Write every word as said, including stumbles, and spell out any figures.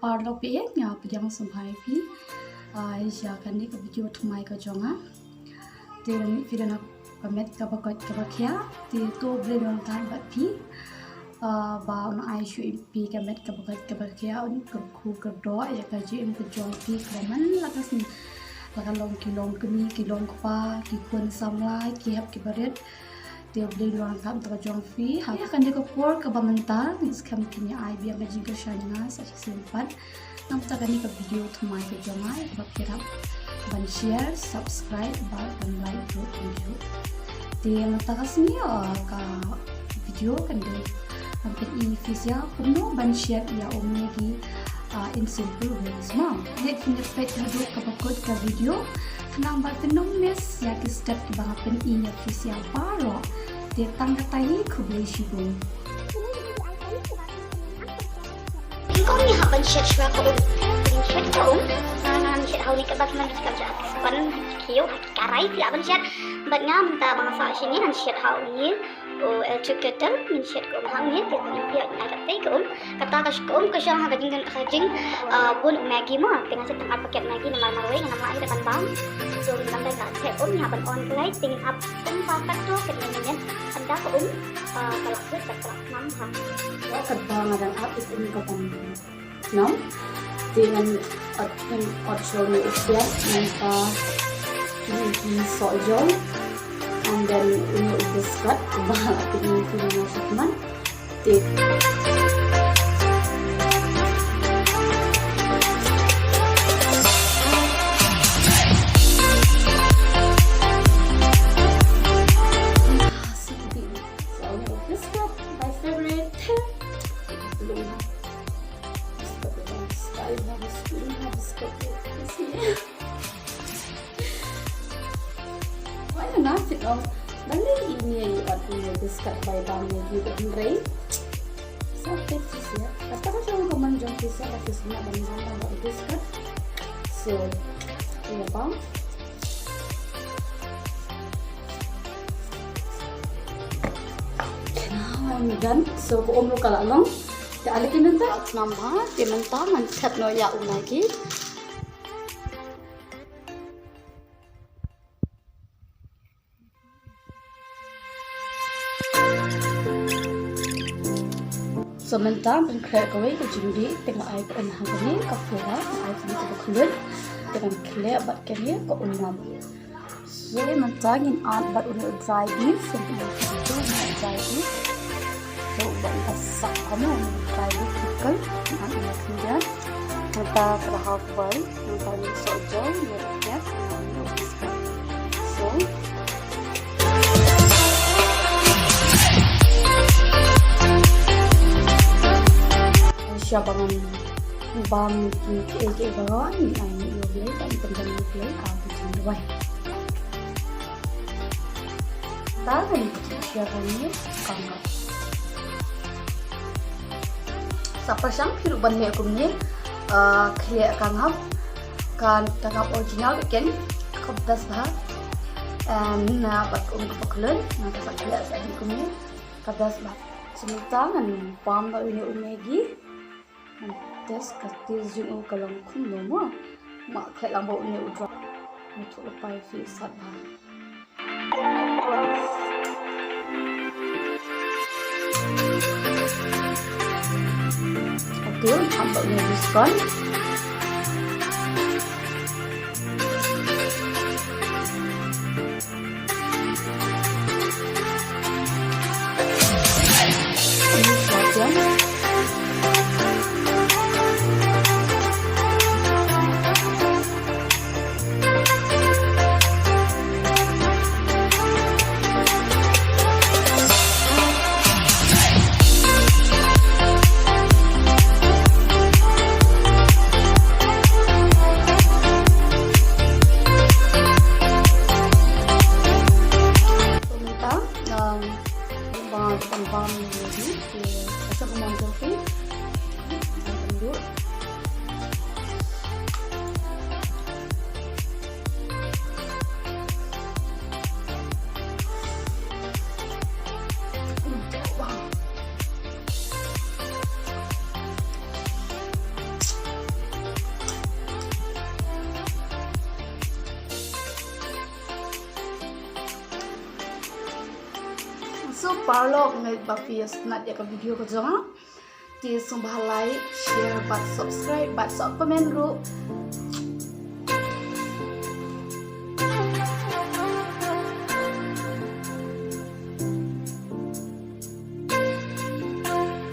Paralok phi, nga pdiang sngewbha ïa phi, ah, ïa kane ka video thymmai ka jong nga. Te lada phi don ha ka met kaba koit kaba khiah, te to U Blei un long ryngkat bad phi. Ah, ba un ai shuh ïa phi ka met kaba koit kaba khiah, un kyrkhu kyrdoh ïa ka jingim ka jong phi kaba man la ka sngi. La ka long ki longkmie, ki longkpa, ki khun samla, ki hep ki barit. Te U Blei un long ryngkat bad ka jong phi. Ha kane ka por kaba mynta, ngi skhem kin ïa ai biang ka jingkyrshan jong nga sa shisien pat. Namar kane ka video thymmai ka jong nga, ba phi hap ban share, subscribe bad ban like ruh kumjuh. Te mynta ka sngi, ah, ka video kan dei ban pyni ïa phi sha kumno ban shet ïa u Maggi, ah, in simple ways mo. Leit phin ïa peit haduh kaba kut ka video khnang ba phin ym miss ïa ki step kiba nga pyni ïa phi sha baroh. Te tang katta hi, khublei shibun. Kumne hap ban shet shuwa ka um. Shet ka um. Nga ngan shet ha une kaba ki man ki kam shet ha ki sponge, ha ki khiew, ha ki karai phi lah ban shet. Bad nga mynta ba nga sah shane ngan shet ha une u electric kettle, ngin shet ka um ha une, te ngan ïa ai katai ka um. Kata ka sh-, ka um ka shong ha ka jing, ka jing, ah, bun u Maggi mo, te nga shet tang ar paket Maggi namar marwei ngam lah ïa ban bam. So mynta ka shet um, nga ban on ka light, te ngin ap um ba pat to, te ngin ap ynda ka um, ah, ka la kut, ka la khnam ha. Katba nga dang ap ïa ka um ka ban khnam. Te ngan ot, ngan ot shuwa une u piat, ngan sa kine ki sohjong, and then une u biscuit ba la pyni ïa phi mynta shakhmat. Te sa une u biscuit, my favorite. Why not? Balei ine i ot ine u biscuit bai bam ïa ki, hynrei sa peit shisha. Kata ka shong ka mon jong phi sha ba phi sngewbha ban bam bam u biscuit. So ïa bam. Now I'm done. So ka um ruh ka la long. Te ale ki mynta, namar te mynta ngan thep noh ïa u Maggi. So mynta ngan khreh kawei ka jingdih, te ngan ai ka um ha kane ka pura, ngan ai kane kaba khluit, te ngan khleh bad kane ka um nam. So mynta ngin add bad une u dry beef, ngin add bad une u dry beef. So ba un da sah kumne une u dry beef pickle, ngin add une u dry. Mynta ka la half boil, mynta ngin sohjong ïa ka piat, ngin add une u biscuit. So sha ba ngan bam ki, ki, ki, ki, ba ngan ai ïa U Blei, ban pyndem ïa U Blei ha ka jingduwai. Te ngan ïa sha kane ka ngap. Sa pyrshang phi ruh ban leh kumne, ah, khleh ka ngap, ka, ka ngap original ka ken, ka best bha. Em, na bad ka um kaba khlun, na ka sa khleh sa hi kumne, ka best bha. Sa mynta ngan bam da une u Maggi. Ngan test ka taste jong u ka long kumno mo. Nga khleh lang ba une u dry. Nga thuh lypa ïa phi sat bha. Okay, ngan bam une u sponge. Paralok, nga ngeit ba phi ïa sngewtynnat ïa ka video ka jong nga. Te sngewbha like, share bad subscribe bad sa comment ruh.